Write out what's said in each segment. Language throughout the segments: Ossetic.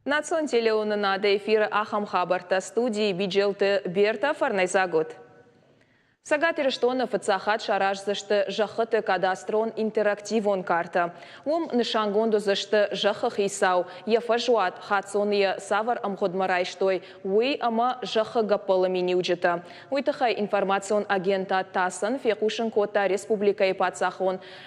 Национ телеуынынады эфиры ахӕм хабӕрттӕ, студийы Биджелты Бертӕ, фӕрнӕйдзаг ут. Цӕгат Ирыстоны фыццаг хатт сараздзысты зӕххыты кадастрон интерактивон картӕ. Уым нысангонд уыдзысты зӕххы хицау, йӕ фӕзуат, хаццоны йӕ цавӕр ӕмгъуыдмӕ райстой, уый ӕмӕ зӕххы гӕппӕлы миниуджытӕ. Уый тыххӕй информацион агентад ТАСС-ӕн фехъусын кодта республикӕйы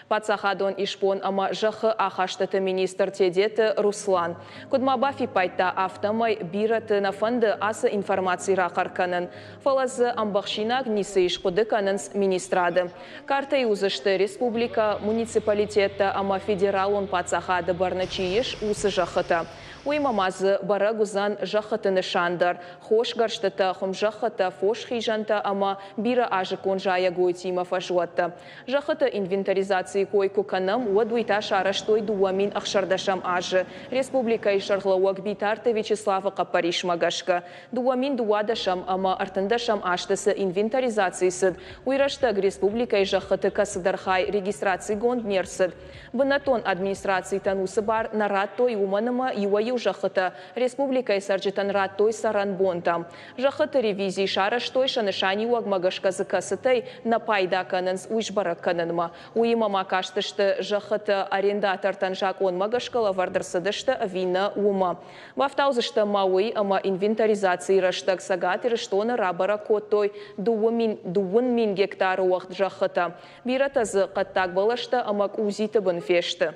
паддзахадон исбон ӕмӕ зӕххы ахастыты министр Тедеты Руслан. Куыд ма бафиппайдта, афтӕмӕй бирӕты нӕ фӕнды ацы информаци рахъӕр кӕнын. Фӕлӕ дзы ӕмбӕхсинаг ницы ис, хъуыды кӕнынц министрады. Картӕйы уыдзысты республикӕ, муниципалитеттӕ ӕмӕ федералон паддзахады бӕрны чи ис, уыцы зӕххытӕ. Уыимӕ ма дзы бӕрӕг уыдзӕн зӕххыты нысан дӕр, хосгӕрстытӕ, хуымзӕххытӕ, фосхизӕнтӕ ӕмӕ бирӕазыккон зайӕгойтимӕ фӕзуӕттӕ. Зӕххыты инвентаризацийы кой куы кӕнӕм, уӕд уый та сарӕзтой 2016 азы республикӕйы сӕргълӕууӕг Битарты Вячеславы хъӕппӕрисмӕ гӕсгӕ. 2012 ӕмӕ 13 азты цы инвентаризаци цыд, уый рӕстӕг республикӕйы зӕххыты кӕцыдӕр хай регистрацигонд не рцыд. Бынӕттон администрацитӕн уыцы бар нӕ радтой, уымӕн ӕмӕ иуӕй-иу зӕххытӕ республикӕйы цӕрджытӕн радтой цӕрӕнбонтӕм. Зӕххыты ревизи сарӕзтой, сӕ нысаниуӕгмӕ гӕсгӕ дзы кӕцытӕй нӕ пайда кӕнынц, уый сбӕрӕг кӕнынмӕ. Уыимӕ ма кастысты, зӕххыты арендатортӕн закъонмӕ гӕсгӕ лӕвӕрд ӕрцыдысты ӕви нӕ, уымӕ. Бафтаудзыстӕм ма уый, ӕмӕ инвентаризацийы рӕстӕг Цӕгат Ирыстоны рабӕрӕг кодтой 2 000 гектары уӕгъд зӕххытӕ. Бирӕтӕ дзы хъӕддаг бӕлӕстӕ ӕмӕ къудзиты бын фесты.